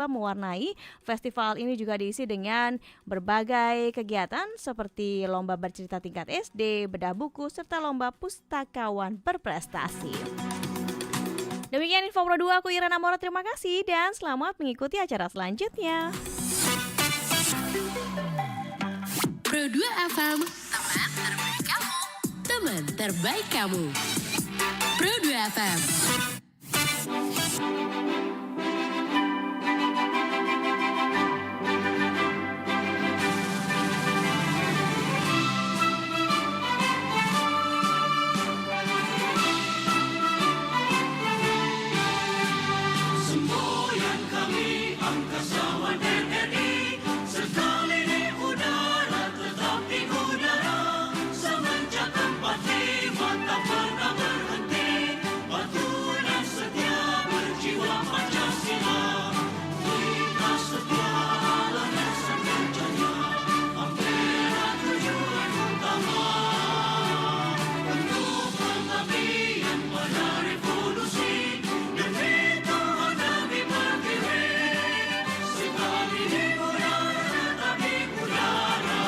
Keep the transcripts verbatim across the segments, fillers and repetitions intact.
mewarnai. Festival ini juga diisi dengan berbagai kegiatan seperti lomba bercerita tingkat S D, bedah buku, serta lomba pustakawan berprestasi. Demikian info Pro dua, aku Irana Mora, terima kasih dan selamat mengikuti acara selanjutnya. Pro dua F M, teman terbaik kamu. Teman terbaik kamu. Pro dua F M. Semboyan kami angkasawan R R I, sekali di udara tetap di udara, semenjak empat lima tak pernah berhenti, patuh dan setia berjiwa Pancasila. Kita setia landasan kerjanya, Ampera tujuan utama, penuh pengabdian pada revolusi, demi Tuhan, demi pertiwi, sekali di udara, tetap di udara.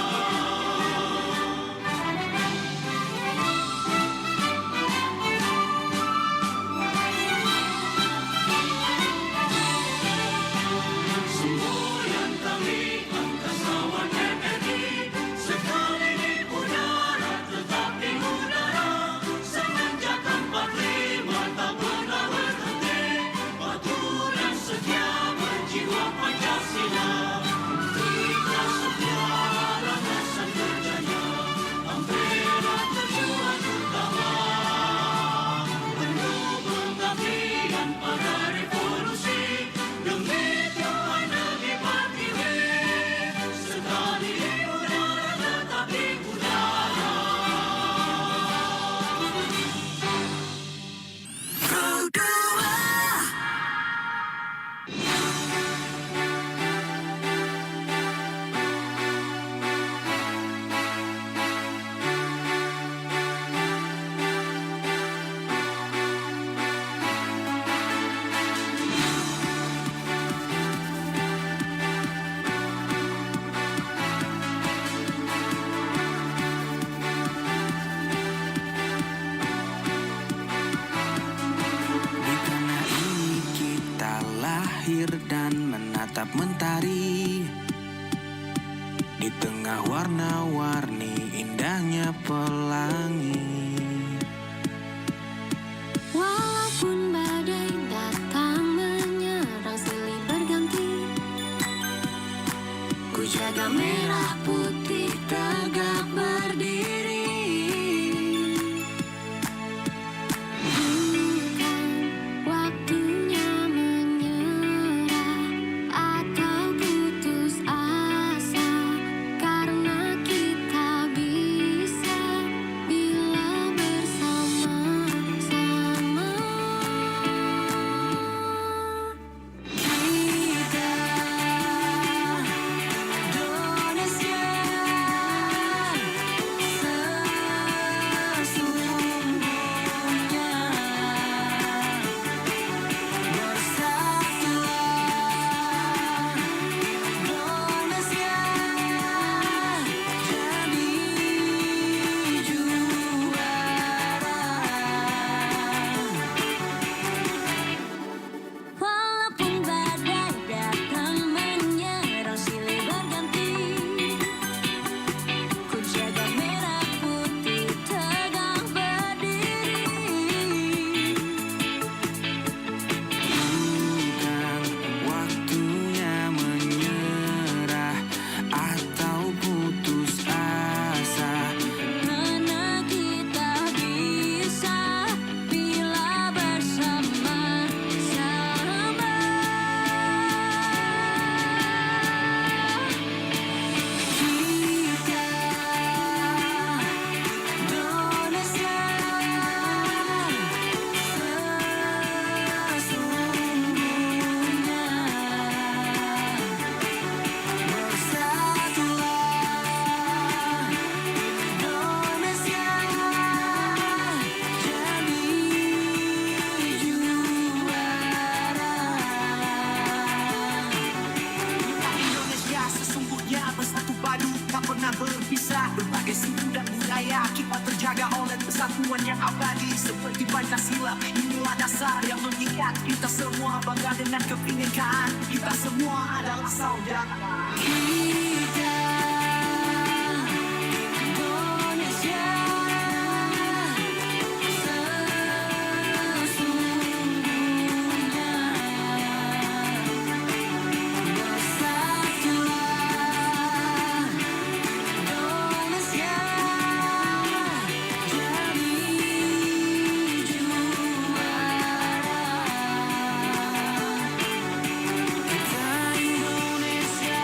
Semboyan kami angkasawan R R I, sekali di udara, tetap di udara, semenjak empat lima tak pernah berhenti, patuh dan setia berjiwa Pancasila. Kita setia landasan kerjanya, Ampera tujuan utama, penuh pengabdian pada revolusi, demi Tuhan, demi pertiwi, sekali di udara, tetap di udara. Pro dua. Di tanah ini kita lahir dan menatap mentari. Di tengah warna-warni indahnya pelangi. Walaupun badai datang menyerang, silih berganti, ku jaga merah putih tegak berdiri. Bukan waktunya menyerah atau putus asa, karena kita bisa bila bersama-sama. Kita Indonesia, Berpisah berbagai suku dan budaya, kita terjaga oleh persatuan yang abadi seperti Pancasila. Inilah dasar yang mengikat kita semua, bangga dengan kebinekaan. Kita semua adalah saudara. Kita Indonesia sesungguhnya. Bersatulah Indonesia jadi juara. Kita Indonesia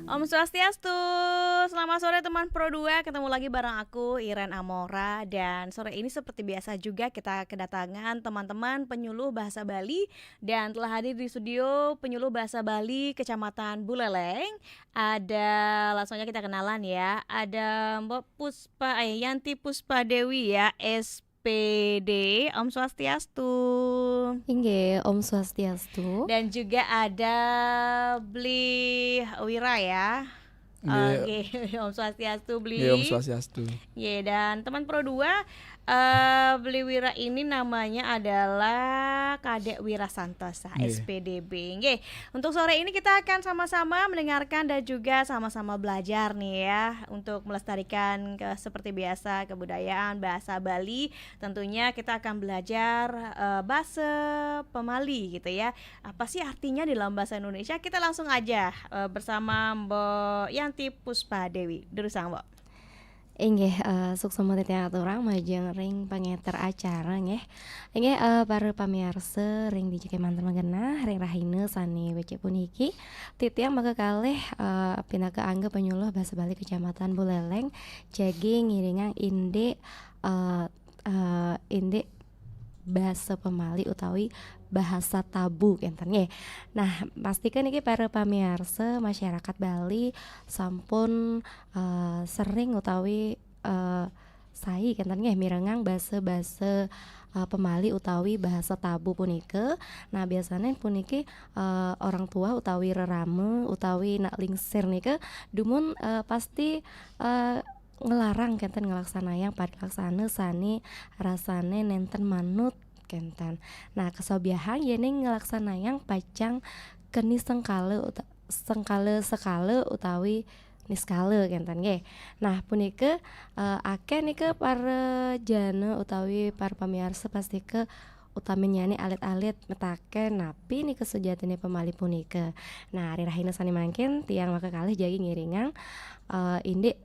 Om Swastiastu, selamat sore teman Pro dua. Ketemu lagi bareng aku, Iren Amora. Dan sore ini seperti biasa juga kita kedatangan teman-teman penyuluh bahasa Bali. Dan telah hadir di studio penyuluh bahasa Bali Kecamatan Buleleng. Ada, langsung aja kita kenalan ya. Ada Mbok Puspa, eh, Yanti Puspa Dewi ya, S P D. Om Swastiastu. Inggih, Om Swastiastu. Dan juga ada Bli Wira ya. Nggih. Oke, Om Swastiastu, Bli. Nggih, Om Swastiastu. Ye, dan teman Pro dua, eh, Bli Wira ini namanya adalah Kadek Wira Santosa, Nggih. S P D B. Nggih, untuk sore ini kita akan sama-sama mendengarkan dan juga sama-sama belajar nih ya, untuk melestarikan ke, seperti biasa, kebudayaan, bahasa Bali. Tentunya kita akan belajar, eh, bahasa Pemali gitu ya. Apa sih artinya dalam bahasa Indonesia? Kita langsung aja, eh, bersama Mbok Yanti Puspa Dewi. Durusang, Mbok. Inggih, eh, suksma titiang aturang majeng ring pangénter acara nggih. Inggih, eh, para pamiarsa ring dija kémanten magenah, ring rahina sané becik puniki, titiang makakalih, eh, pinaka angga penyuluh bahasa Bali Kecamatan Buleleng, jagi ngiringang indik, eh, eh, indik bahasa Pemali utawi bahasa tabu kénten nggih. Nah, pastika niki para pamiarsa masyarakat Bali sampun, eh, sering utawi, eh, sai kénten nggih mirengang basa-basa, eh, Pemali utawi bahasa tabu punika. Nah, biasanya puniki, eh, orang tua utawi rerama utawi nak lingsir nika dumun, eh, pasti, eh, ngelarang kénten ngelaksanayang parilaksana sané rasané nénten manut kénten. Nah, kasobyahang yéning ngelaksanayang pacang keni sengkala uta-, sengkala sekala utawi niskala kénten nggih. Nah, punika, eh, akéh nika para jana utawi para pamiarsa pastika utaminyané alit-alit mataken napi nika sujatiné Pemali punika. Nah, ring rahina sané mangkin tiang makakalih jagi ngiringang, eh, indik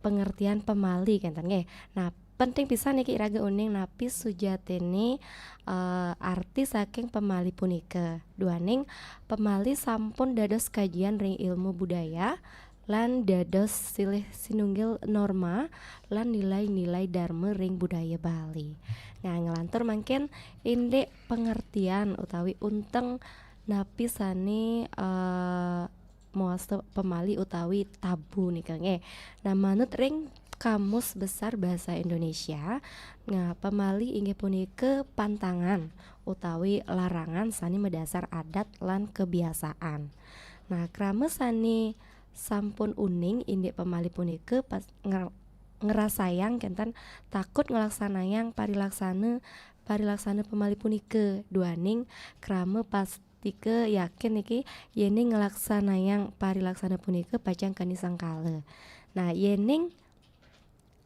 pengertian Pemali kénten nggih. Nah, penting pisan niki iraga uning napi sujatiné, eh, arti saking Pemali punika. Duaning Pemali sampun dados kajian ring ilmu budaya lan dados silih sinunggil norma lan nilai-nilai dharma ring budaya Bali. Nah, nglantur mangkin indik pengertian utawi unteng napi sané, eh, mawasta Pemali utawi tabu nika nggih. Nah, manut ring Kamus Besar Bahasa Indonesia, nah, Pemali inggih punika pantangan utawi larangan sané madasar adat lan kebiasaan. Nah, krama sané sampun uning indik Pemali punika pas nger-, ngrasayang kénten takut ngelaksanayang parilaksana, parilaksana Pemali punika duaning krama pastika yakin niki yéning ngelaksanayang parilaksana punika pacang keni sengkala. Nah, yéning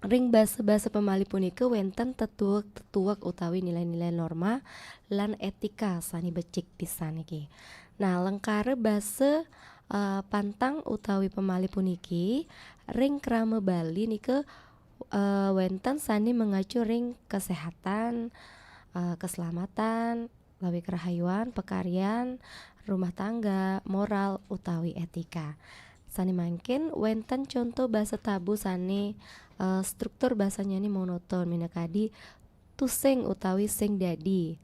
ring basa-basa Pemali punika wénten tetuek-tetuek utawi nilai-nilai norma lan étika sané becik pisan niki. Nah, lengkara basa, eh, pantang utawi Pemali puniki ring krama Bali nika, eh, wénten sané mengacu ring kesehatan, eh, keselamatan, lawi kerahayuan, pekaryan, rumah tangga, moral, utawi étika. Sané mangkin wénten conto basa tabu sané, eh, struktur basanyané monoton, minakadi tusing utawi sing dadi,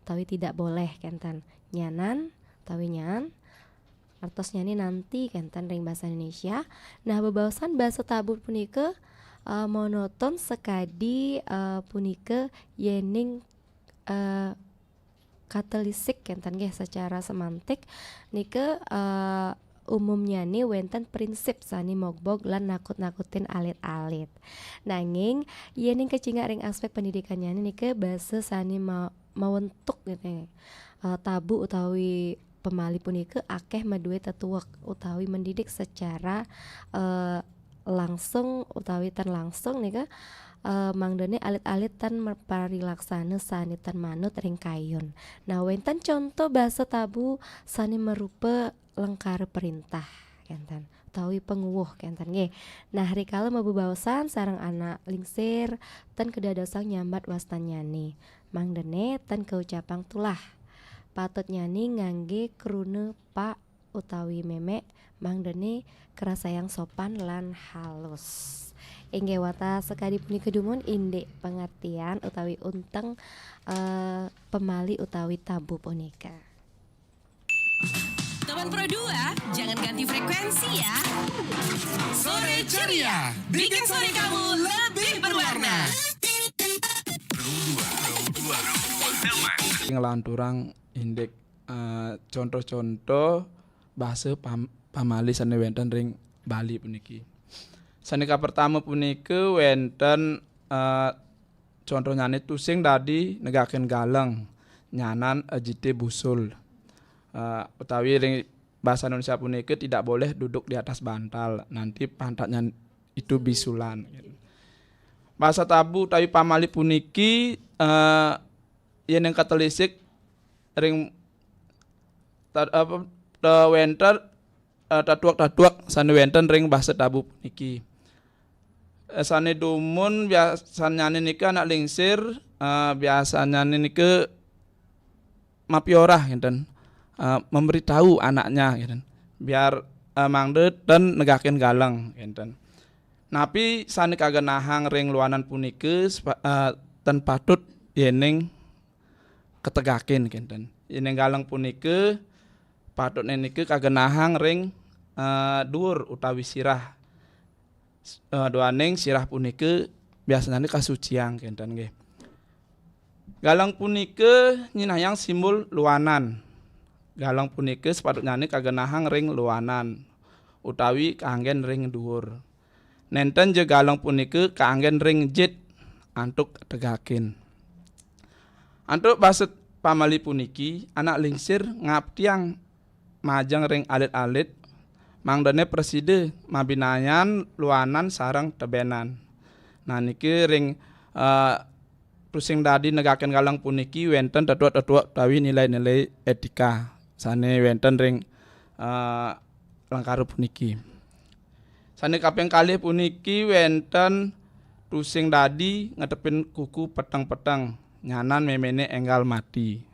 utawi tidak boleh kénten. Nyanan utawi nyan, artosnyané nanti kénten ring basa Indonesia. Nah, bebaosan basa tabu punika, eh, monoton sakadi, eh, punika yéning, eh, katelisik kénten nggih secara semantik nika, eh, umumnyané wénten prinsip sané mogbog lan nakut-nakutin alit-alit. Nanging yéning kacingak ring aspék pendidikannyané nika basa sané ma-, mawentuk gitu. Eh, tabu utawi Pemali punika akéh madué tetuek utawi mendidik secara, eh, langsung utawi tan langsung nika, eh, mangdané alit-alit tan mer-, parilaksana sané tan manut ring kayun. Nah, wénten conto basa tabu sané marupa lengkara perintah kénten utawi panguwuh kénten nggih. Nah, rikala mabebaosan sareng anak lingsir tan kadadosang nyambat wastanyané. Mangdané tan kaucapang tulah. Patutnyané nganggé kruna pak utawi mémé mangdene kerasayang sopan lan halus. Inggih wata sakadi punika dumun indik pengertian utawi unteng eh, pamali utawi tabu punika. Teman Pro dua, jangan ganti frekuensi ya. Sore ceria, bikin sore kamu lebih berwarna. Nglanturang indik eh, contoh-contoh basa pam, pamali sane wenten ring Bali puniki. Sane kapertama punika wenten eh, contohnyane tusing dadi negaken galeng nyanan ajite busul. Eh, utawi ring basa Indonesia punika tidak boleh duduk di atas bantal, nanti pantatnya itu bisulan. Basa tabu utawi pamali puniki eh, yen ing katelisik ring ta, apa, te wenten eh, tatuak-tatuak sane wenten ring basa tabu puniki. Eh, sane dumun biasanyane nika anak lingsir, eh, biasanyane nika mapiorah ngenten. Eh, memberitahu anaknya ngenten. Biar eh, mangda ten negaken galeng ngenten. Napi sane kagenahang ring luanan punika sepa- eh, ten patut yening ketegakin kenten. Yening galeng punika patutne nika kagenahang ring eh, duur utawi sirah. Eh, duaning sirah punika biasane kasuciang kenten nggih. Galeng punika nyinahang simbol luanan. Galeng punika sepatutnyane kagenahang ring luanan utawi kaanggen ring duur. Nenten ja galeng punika kaanggen ring jit antuk tegakin. Antuk basa pamali puniki, anak lingsir ngaptiang majeng ring alit-alit, mangdane prasida mabinayan luanan sareng tebenan. Nah niki ring eh, tusing dadi negaken galeng puniki wenten tetuak-tetuak utawi nilai-nilai etika sane wenten ring eh, lengkara puniki. Sane kaping kalih puniki wenten tusing dadi ngetepin kuku peteng-peteng nyanan memene enggal mati.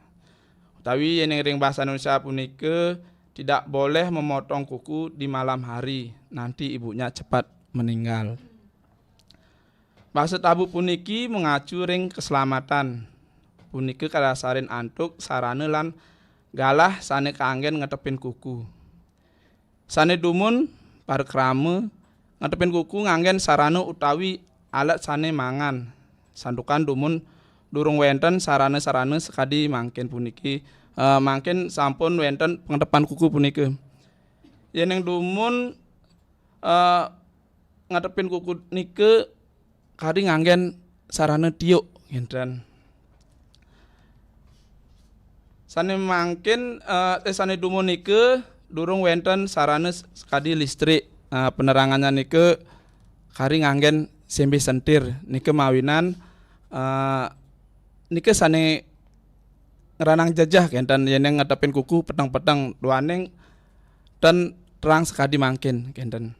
Utawi yening ring basa Indonesia punika tidak boleh memotong kuku di malam hari, nanti ibunya cepat meninggal. Basa tabu puniki mengacu ring keselamatan. Punika kadasarin antuk sarana lan galah sane kaanggen ngetepin kuku. Sane dumun para krama ngetepin kuku nganggen sarana utawi alat sane mangan. Santukan dumun durung wenten sarana-sarana sakadi mangkin puniki. Eh, mangkin sampun wenten pengetepan kuku punika. Yening dumun eh, ngatepin kuku nika kadi nganggen sarana tiuk ngenten. Sane mangkin eh, eh sane dumun nika durung wenten sarana s- sakadi listrik. Eh, penerangannya nika kari nganggen sembe sentir nika mawinan eh, nika sane ngranang jejeh kenten yen ngetepin kuku peteng-peteng duaning ten terang sakadi mangkin kenten.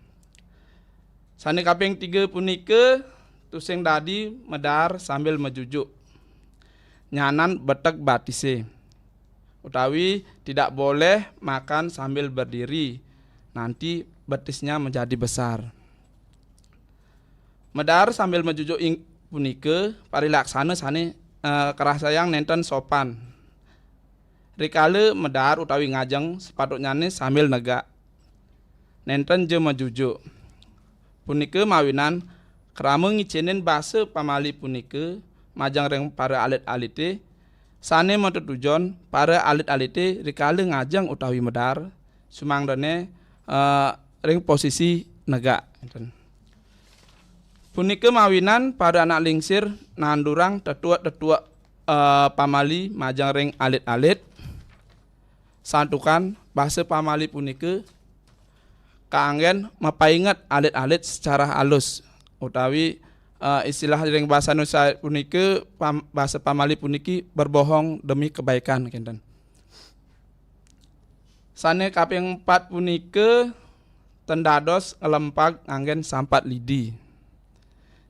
Sane kaping tiga punika tusing dadi medar sambil mejujuk. Nyanan beteg batise. Utawi tidak boleh makan sambil berdiri. Nanti betisnya menjadi besar. Medar sambil mejujuk ing punika parilaksana sane eh, kerasayang nenten sopan. Rikala medar utawi ngajeng sepatutnyane sambil negak. Nenten ja majujuk. Punika mawinan krama ngicenin basa pamali punika majeng ring para alit-alite sane matetujon para alit-alite rikala ngajeng utawi medar sumangdane eh, ring posisi negak. Ngeten. Punika mawinan para anak lingsir nandurang tetuek-tetuek eh, pamali majeng ring alit-alit. Santukan basa pamali punika kaanggen mapainget alit-alit secara halus utawi eh, istilah ring basa Indonesia punika pam, basa pamali puniki berbohong demi kebaikan kenten. Sane kaping empat punika ten dados nglempag nganggen sampat lidi.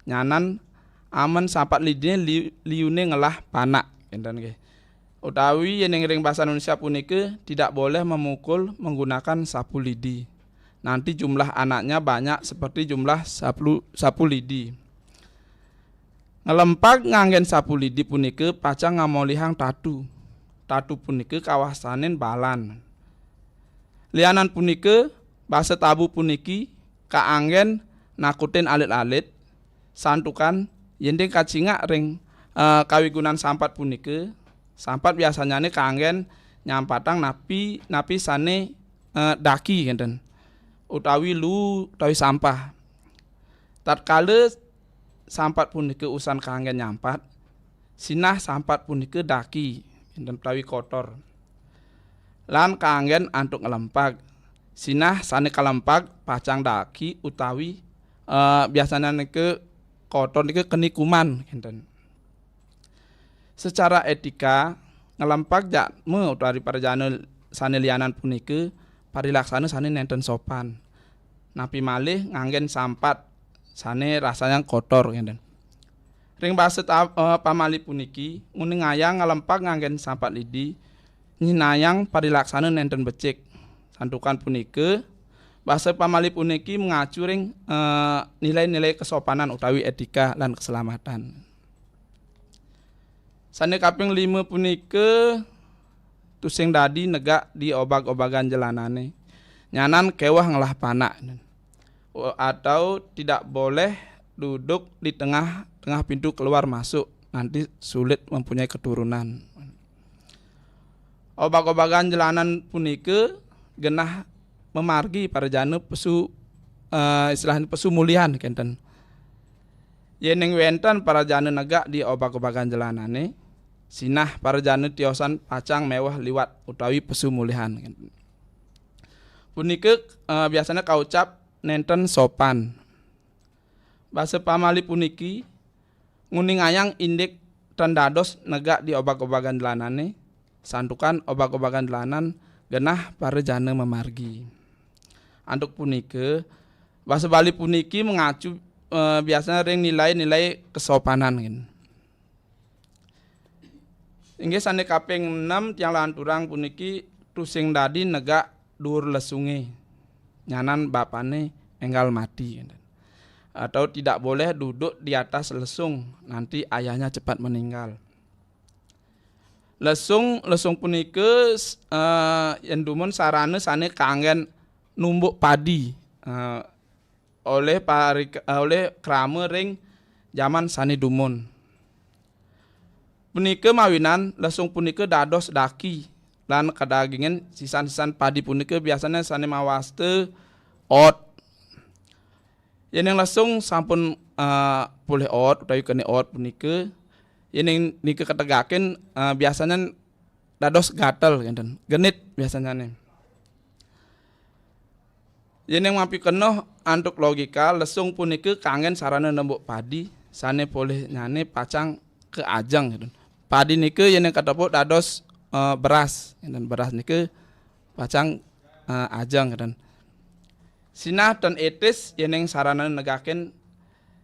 Nyanan amen sampat lidine li, liune ngelah panak kenten nggih. Utawi yéning ring basa Indonesia punika tidak boleh memukul menggunakan sapu lidi. Nanti jumlah anaknya banyak seperti jumlah sapu, sapu lidi. Nglempag nganggén sapu lidi punika pacang ngamolihang tatu. Tatu punika kawastanin balan. Lianan punika, basa Tabu puniki kaanggén nakutin alit-alit, santukan yén kacingak ring, eh, kawigunan sampat punika, sampat biasannyané kaanggén nyampatang napi, napi sané, eh, daki kénten, utawi luu, utawi sampah. Tatkala sampat punika usan kaanggén nyampat, sinah sampat punika daki, kénten, utawi kotor. Lan kaanggén antuk nglempag. Sinah sané kalempag pacang daki utawi, eh, biasannyané nika kotor nika keni kuman, kénten. Secara etika, nglempag jadma utawi parajana sané lianan punika parilaksana sané nénten sopan. Napi malih nganggén sampat sané rasanya kotor, kénten. Ring basa ta-, eh, pamali puniki, nguningayang nglempag nganggén sampat lidi, nyinayang parilaksana nénten becik. Santukan punika, basa pamali puniki mangacu ring, eh, nilai-nilai kesopanan utawi etika lan keselamatan. Sané kaping lima punika tusing dadi negak di obag-obagan jelanané. Nyanan kéweh ngelah panak. Atau tidak boleh duduk di tengah-tengah pintu keluar masuk, nanti sulit mempunyai keturunan. Obag-obagan jelanan punika genah mamargi parajana pesu, eh, istilahnya pesu mulihan, kénten. Yéning wénten parajana negak di obag-obagan jelanané, sinah parajana tiosan pacang méweh liwat utawi pesu mulihan, kénten. Punika, eh, biasanya kaucap nénten sopan. Basa pamali puniki nguningayang indik tan dados negak di obag-obagan jelanané, santukan obag-obagan jelanan genah parajana mamargi. Antuk punika, basa Bali puniki mangacu, eh, biasanya ring nilai-nilai kesopanan, kénten. Inggih sané kaping enam, tiang lanturang puniki tusing dadi negak duur lesungé. Nyanan bapané énggal mati, kénten. Atau tidak boleh duduk di atas lesung, nanti ayahnya cepat meninggal. Lesung, lesung punika, s-, eh, yén dumun sarana sané kanggén numbuk padi, eh, olih parik-, eh, olih krama ring jaman sané dumun. Punika mawinan lesung punika dados daki lan kadagingin sisan-sisan padi punika biasanya sané mawasta ot. Yéning lesung sampun, eh, polih ot utawi keni ot punika, yéning nika kategakin, eh, biasanya dados gatel, kénten, genit biasanya nih. Yéning mapi kenoh antuk logika, lesung punika kanggén sarana nembuk padi, sané polihnyané pacang ka ajeng, kénten. Padi nika yéning katepuk dados, eh, beras, kénten. Beras nika pacang, eh, ajeng, kénten. Sinah tan etis yéning sarana negakin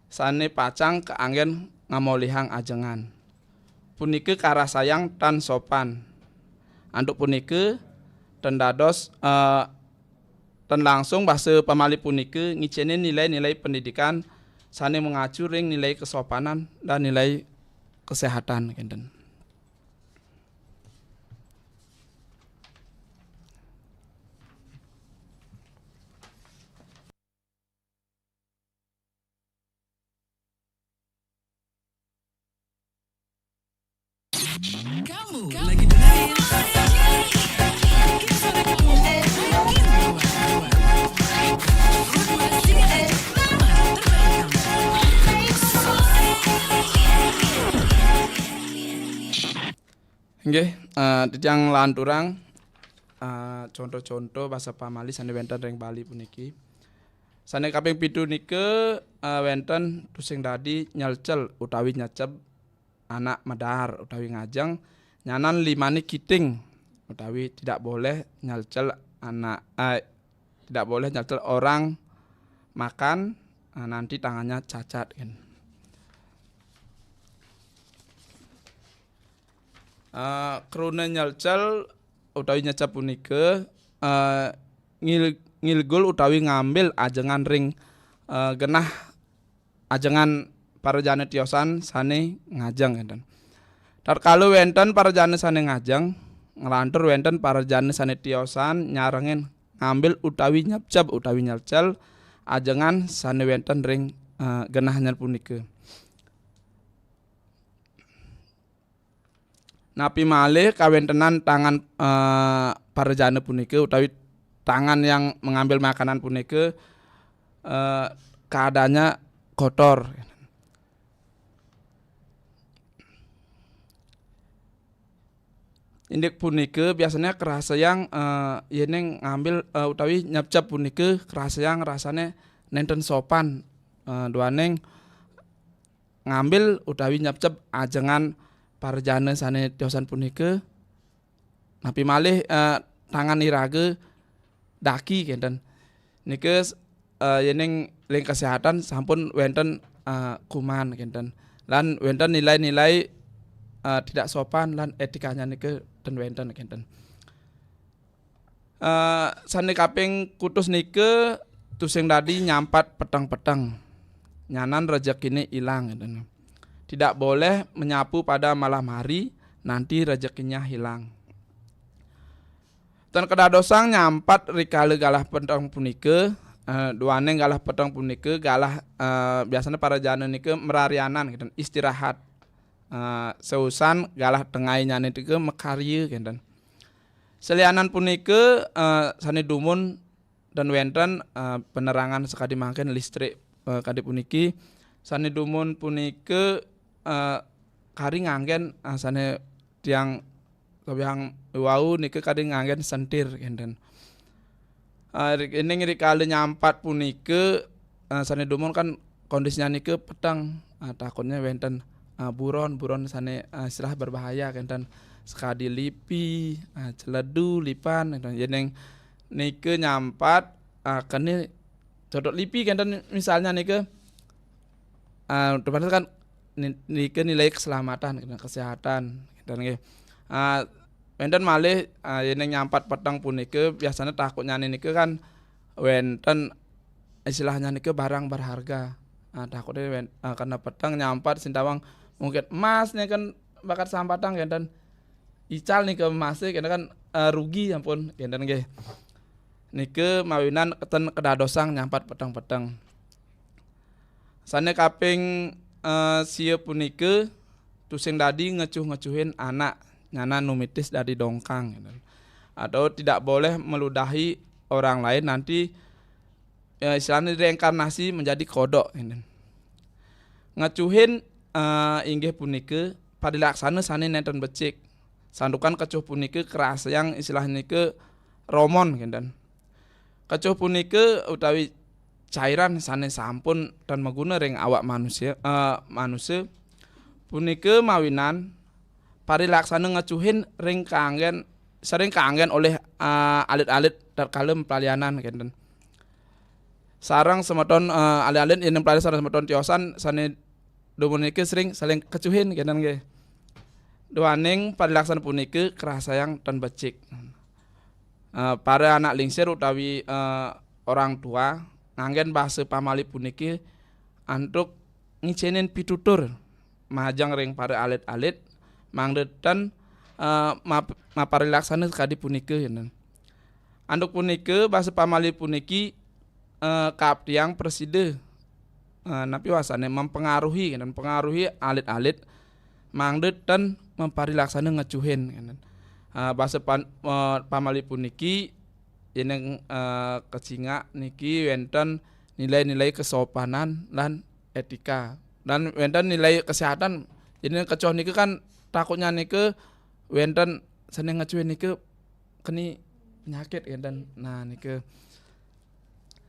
sané pacang kaanggén ngamolihang ajengan. Punika karasayang tan sopan. Antuk punika, tan dados, eh, tan langsung basa pamali punika ngicénin nilai-nilai pendidikan sané mangacu ring nilai kesopanan lan nilai kesehatan, kénten. Kamu lagi dengerin Sore Kamu. Inggih, eh, titiang lanturang, eh, conto-conto basa pamali sané wénten ring Bali puniki. Sané kaping pitu nika, eh, wénten tusing dadi nyelcel utawi nyeceb anak medar utawi ngajeng, nyanan limané kiting utawi tidak boleh nyelcel anak, eh, tidak boleh nyelcel orang makan, eh, nanti tangannya cacat, kan. Eh, kruna nyelcel utawi nyecep punika, eh, ngil-, ngilgul utawi ngambil ajengan ring, eh, genah ajengan parajana tiosan sane ngajeng, enten. Tatkala wenten parajana sane ngajeng, nglantur wenten parajana sane tiosan nyarengin ngambil utawi nyepcep utawi nyelcel ajengan sane wenten ring, eh, genahnya punika. Napi malih kawentenan tangan, eh, parajana punika utawi tangan yang mengambil makanan punika, eh, keadaannya kotor. Indik punika biasanya kerasayang, eh, yening ngambil, eh, utawi nyepcep punika kerasayang rasane nenten sopan, eh, duaning ngambil utawi nyepcep ajengan parajana sane tiosan punika, napi malih, eh, tangan iraga daki kenten. Nika, eh, yening ring kesehatan sampun wenten, eh, kuman kenten. Lan wenten nilai-nilai, eh, tidak sopan lan etikanya nika ten wenten kenten. Eh, sane kaping kutus nika tusing dadi nyampat peteng-peteng. Nyanan rejekine ilang, kenten. Tidak boleh menyapu pada malam hari, nanti rezekinya hilang. Ten kadadosang nyampat rikala galah peteng punika, eh, duaning galah peteng punika galah, eh, biasanya parajana nika mararianan, kenten, istirahat. Eh, seusan galah tengainyane nika makarya, kenten. Salianan punika, eh, sane dumun ten wenten, eh, penerangan sakadi mangkin listrik, eh, kadi puniki. Sane dumun punika, eh, kari nganggen, eh, sane tiang kabiang wau nika kari nganggen sentir kenten. Eh, ri-, ening rikala nyampat punika, eh, sane dumun kan kondisinya nika peteng, eh, takutnya wenten, eh, buron, buron sane, eh, istilah berbahaya kenten, sakadi lipi, eh, celedu, lipan kenten. Yening nika nyampat, eh, kene codot lipi kenten misalnya nika, eh, otomatis kan ni-, nika nilai keselamatan kenten, kesehatan kenten nggih. Eh, wenten malih, eh, yening nyampat peteng punika biasanya takutnya nika kan wenten istilahnya nika barang berharga. Nah, takutnya wen-, eh, karena peteng nyampat sintawang mungkin emas nika kan bakat sampatang kenten. Ical nika emas kenten kan, eh, rugi ampun kenten nggih. Nika mawinan ten kadadosang nyampat peteng-peteng. Sane kaping, eh, sia punika tusing dadi ngecuh-ngecuhin anak, nyanan numitis dadi dongkang, kenten. Atau tidak boleh meludahi orang lain, nanti, ya, istilahnya reinkarnasi menjadi kodok, kenten. Ngecuhin, eh, inggih punika parilaksana sane nenten becik. Santukan kecuh punika kerasayang istilah nika romon, kenten. Kecuh punika utawi cairan sane sampun tan maguna ring awak manusia, eh, manusia punika mawinan parilaksana ngecuhin ring kaanggen, sering kaanggen oleh, eh, alit-alit tatkala mapalianan kenten. Sareng semeton, eh, alit-alit yen mapalianan sareng semeton tiosan sane dumun niki sering saling kecuhin kenten nggih. Duaning parilaksana punika kerasayang tan becik. Eh, para anak lingsir utawi, eh, orang tua nganggen basa pamali puniki antuk ngicenin pitutur majeng ring para alit-alit mangda tan, eh, map-, maparilaksana kadi punika, kenten. Antuk punika basa pamali puniki, eh, kaaptiang prasida, eh, napi wasane mempengaruhi, kenten, mempengaruhi alit-alit mangda tan maparilaksana ngecuhin, kenten. Eh, basa pan-, eh, pamali puniki yening, eh, kacingak niki wenten nilai-nilai kesopanan lan etika. Lan wenten nilai kesehatan. Jadi kecoh niki kan takutnya niki wenten sane ngecuhin niki keni penyakit kenten. Nah, niki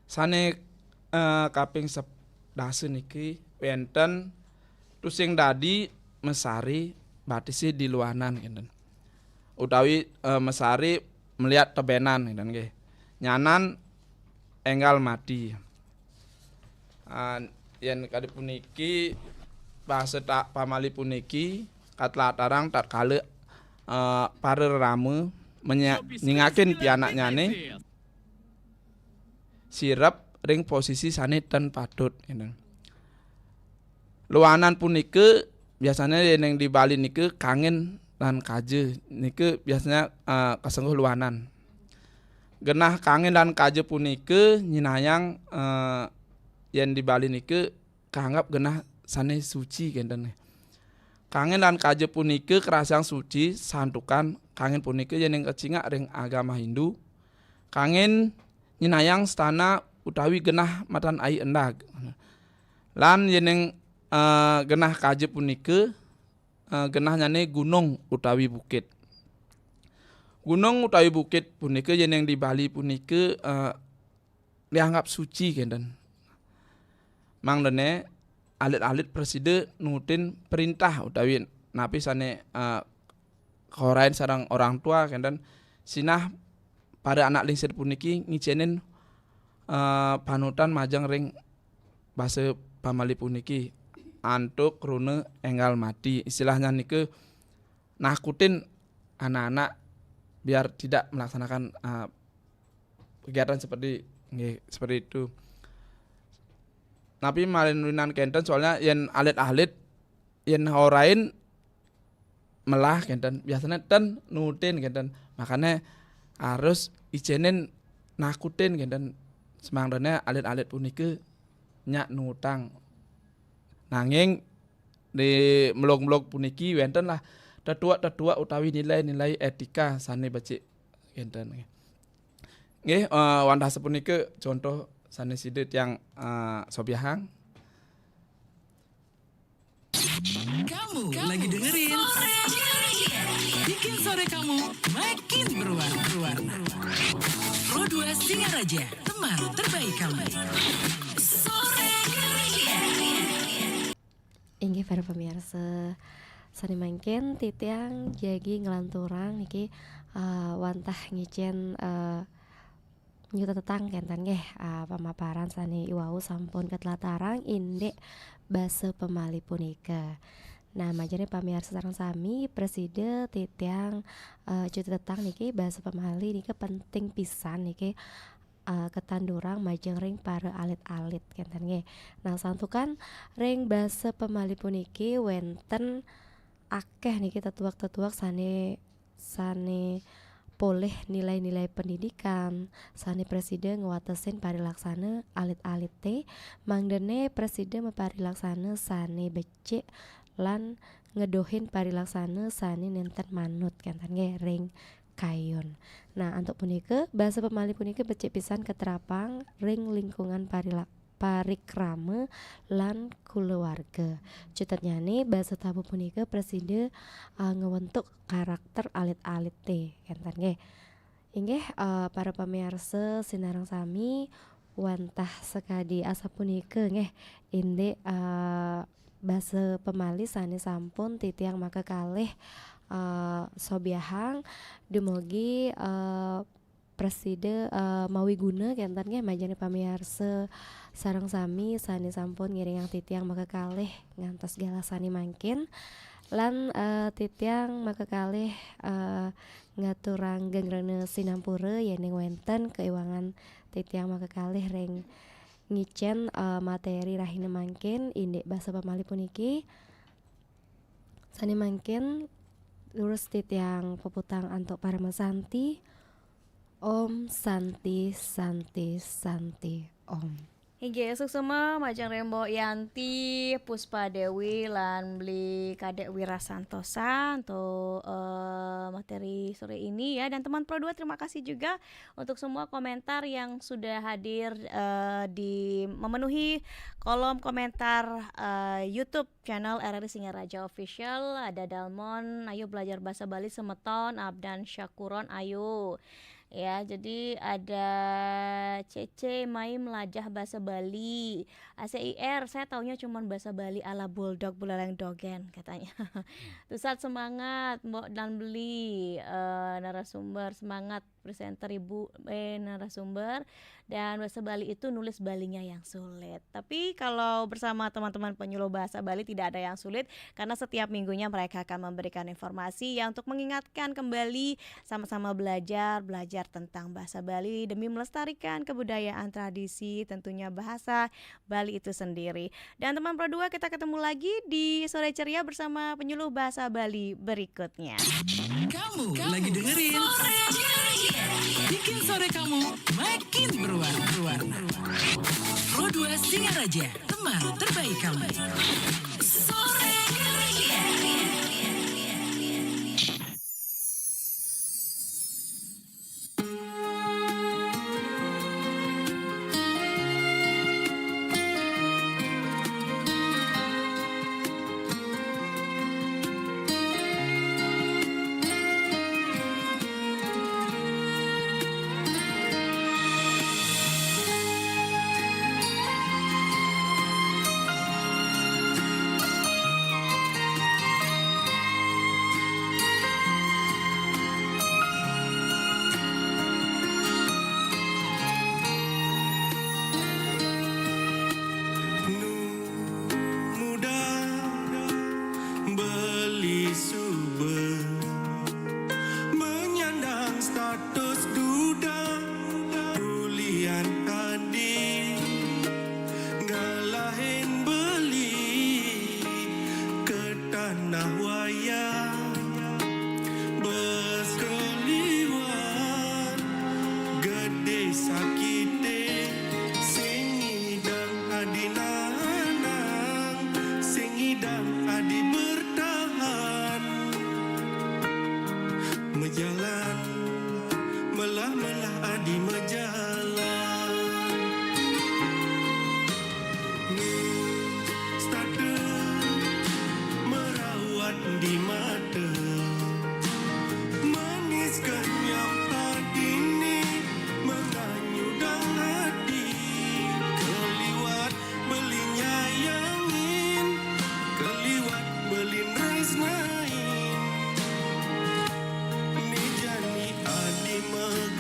sane, eh, kaping sep-, dasa niki wenten tusing dadi mesari batisi di luanan kenten. Utawi, eh, mesari melihat tebenan kenten nggih. Nyanan enggal mati. Ah, yen kadi puniki basa tak pamali puniki katlatarang tatkala eh, para rerama menya-, nyingakin pianaknyane sirep ring posisi sane ten patut, ngeten. Luanan punika biasanya yen ring di Bali nika kangin lan kaja nika biasanya, eh, kasengguh luanan. Genah kangin lan kaja punika nyinayang, eh, yen di Bali nika kaanggep genah sane suci kenten. Kangin lan kaja punika karasang suci santukan kangin punika yening kacingak ring agama Hindu. Kangin nyinayang stana utawi genah matan ai endag. Lan yening, eh, genah kaja punika, eh, genahnyane gunung utawi bukit. Gunung utawi bukit punika yening di Bali punika, eh, dianggap suci kenten. Mangdane alit-alit prasida nutin perintah utawi napi sane, eh, kaorahin sareng orang tua kenten. Sinah para anak lingsir puniki ngicenin, eh, panutan majeng ring basa pamali puniki antuk kruna enggal mati. Istilahnya nika nakutin anak-anak biar tidak melaksanakan, eh, kegiatan seperti, nggih, seperti itu. Tapi malih nulinan kenten, soalnya yen alit-alit, yen orahin melah kenten, biasanya ten nutin kenten. Makanya harus icenin nakutin kenten. Semangdane alit-alit punika nyak nutang. Nanging di melog-melog puniki wenten lah tetuak-tetuak utawi nilai-nilai etika sane becik kenten. Nggih, eh, wantah sapunika contoh sane sida tiang, eh, sobiahang. Kamu lagi dengerin bikin sore kamu makin berwarna. Pro dua Singaraja, teman terbaik kamu. Inggih para pamirsa, sane mangkin titiang jagi nglanturang niki, eh, wantah ngicen, eh, nyutetang kenten nggih, eh, pamaparan sane iwau sampun katlatarang indik basa pamali punika. Nah, majeng ring pamirsa sareng sami, prasida titiang, eh, cutetang niki basa pamali nika penting pisan niki, eh, katandurang majeng ring para alit-alit kenten nggih. Nah, santukan ring basa pamali puniki wenten akeh niki tetuak-tetuak sane, sane polih nilai-nilai pendidikan sane prasida ngwatesin parilaksana alit-alite, mangdane prasida maparilaksana sane becik lan ngedohin parilaksana sane nenten manut kenten nggih ring kayun. Nah, antuk punika, basa pamali punika becik pisan katerapang ring lingkungan parilak-, parikrama lan kulawarga. Cutetnyane, basa tabuh punika prasida, ah, ngwentuk karakter alit-alite, kenten nggih. Inggih, eh, para pamirsa sinareng sami, wantah sakadi asapunika nggih, indik, eh, basa pamali sane sampun titiang makakalih, eh, sobiahang, dumugi, eh, prasida, eh, mawiguna kenten nggih majeng ring pamirsa sareng sami sane sampun ngiringang titiang makakalih ngantos galah sane mangkin. Lan, eh, titiang makakalih, eh, ngaturang gengrena sinampura yening wenten kaiwangan titiang makakalih ring ngicen, eh, materi rahina mangkin indik basa pamali puniki. Sane mangkin durus titiang puputang antuk parama santi. Om Santi, Santi, Santi, Om. Inggih, suksma majeng ring Mbok Yanti, Puspa Dewi, lan Beli Kadek Wira Santosa untuk, eh, materi sore ini ya. Dan teman Pro dua, terima kasih juga untuk semua komentar yang sudah hadir, eh, di memenuhi kolom komentar, eh, YouTube channel R R I Singaraja Official. Ada Dalmon, ayo belajar bahasa Bali semeton, Abdan Syakuron, ayo. Ya, jadi ada C C, mai melajah bahasa Bali. A C I R, saya taunya cuman bahasa Bali ala bulldog buleleng dogen, katanya. Tusat semangat, Mbok dan Beli, eh, narasumber, semangat presenter Ibu, eh, narasumber. Dan bahasa Bali itu nulis Balinya yang sulit. Tapi kalau bersama teman-teman penyuluh bahasa Bali tidak ada yang sulit, karena setiap minggunya mereka akan memberikan informasi ya untuk mengingatkan kembali, sama-sama belajar, belajar tentang bahasa Bali demi melestarikan kebudayaan, tradisi, tentunya bahasa Bali itu sendiri. Dan teman Pro dua, kita ketemu lagi di Sore Ceria bersama penyuluh bahasa Bali berikutnya. Kamu lagi dengerin Bikin sore kamu makin berwarna-warna. Pro dua Singaraja, teman terbaik kamu.